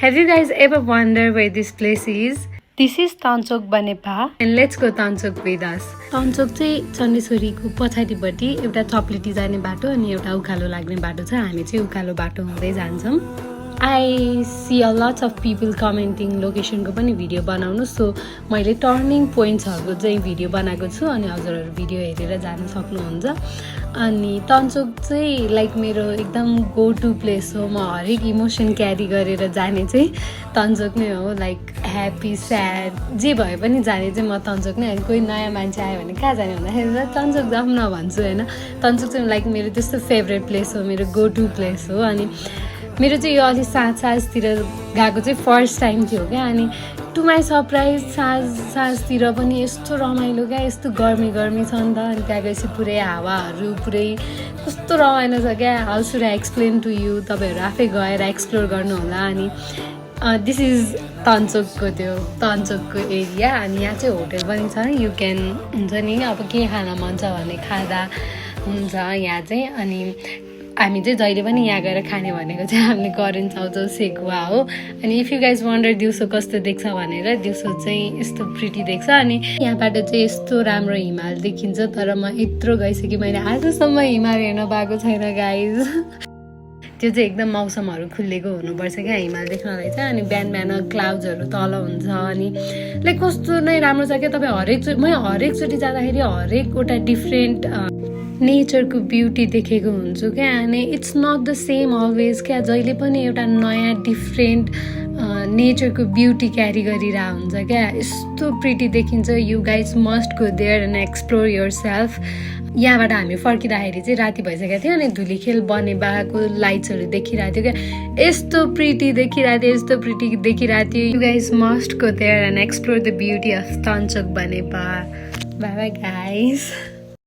Have you guys ever wondered where this place is? This is Tanchok Banepa and let's go Tanchok with us. Tanchok चाहिँ चण्डेश्वरीको पछाडिपट्टि एउटा चप्लेटी जाने बाटो अनि एउटा उकालो लाग्ने बाटो छ. हामी चाहिँ उकालो बाटो हुँदै जान्छौँ. I see a lot of people commenting लोकेसनको पनि भिडियो बनाउनु, सो मैले टर्निङ पोइन्ट्सहरुको चाहिँ भिडियो बनाएको छु अनि हजुरहरु भिडियो हेरेर जान सक्नुहुन्छ. अनि तन्चोक चाहिँ लाइक मेरो एकदम गो टु प्लेस हो. म हरेक इमोसन क्यारी गरेर जाने चाहिँ तन्चोक नै हो. लाइक ह्याप्पी स्याड जे भए पनि जाने चाहिँ म तन्चोक नै. अनि कोही नयाँ मान्छे आयो भने कहाँ जाने भन्दाखेरि तन्चोक जाऊँ न भन्छु हैन. तन्चोक चाहिँ लाइक मेरो त्यस्तो फेभरेट प्लेस हो, मेरो गो टु प्लेस हो. अनि मेरो चाहिँ यो अलि साँझतिर गएको चाहिँ फर्स्ट टाइम थियो क्या. अनि टु माई सरप्राइज साँझतिर पनि यस्तो रमाइलो क्या, यस्तो गर्मी छ नि त. अनि त्यहाँ गएपछि पुरै हावाहरू पुरै कस्तो रमाइलो छ क्या. How should I explain to you, तपाईँहरू आफै गएर एक्सप्लोर गर्नु होला. अनि दिस इज तन्चोकको एरिया. अनि यहाँ चाहिँ होटल पनि छ. यु क्यान हुन्छ नि अब के खान मन छ भने खाँदा हुन्छ यहाँ चाहिँ. अनि हामी चाहिँ जहिले पनि यहाँ गएर खाने भनेको चाहिँ हामीले करेन्ट चाउचाउ सेकुवा हो. अनि इफ यु गाइज वन्डर दिउँसो कस्तो देख्छ भनेर, दिउँसो चाहिँ यस्तो प्रिटी देख्छ. अनि यहाँबाट चाहिँ यस्तो राम्रो हिमाल देखिन्छ. तर म यत्रो गइसकेँ, मैले आजसम्म हिमाल हेर्न पाएको छैन गाइज. त्यो चाहिँ एकदम मौसमहरू खुलेको हुनुपर्छ क्या हिमाल देख्नलाई चाहिँ. अनि बिहान बिहान क्लाउड्सहरू तल हुन्छ. अनि लाइक कस्तो नै राम्रो छ क्या. तपाईँ हरेकचोटि जाँदाखेरि हरेकवटा डिफ्रेन्ट नेचरको ब्युटी देखेको हुन्छु क्या. अनि it's not the same always क्या. जहिले पनि एउटा नयाँ डिफ्रेन्ट नेचरको ब्युटी क्यारी गरिरहेको हुन्छ क्या. यस्तो प्रिटी देखिन्छ. You guys must go there and explore yourself. यहाँबाट हामी फर्किँदाखेरि चाहिँ राति भइसकेको थियो. अनि धुलीखेल बनेपाको लाइट्सहरू देखिरहेको थियो क्या. यस्तो प्रिटी देखिरहेको थियो. You guys must go there and explore the beauty of Tanchok Banepa. Bye bye guys.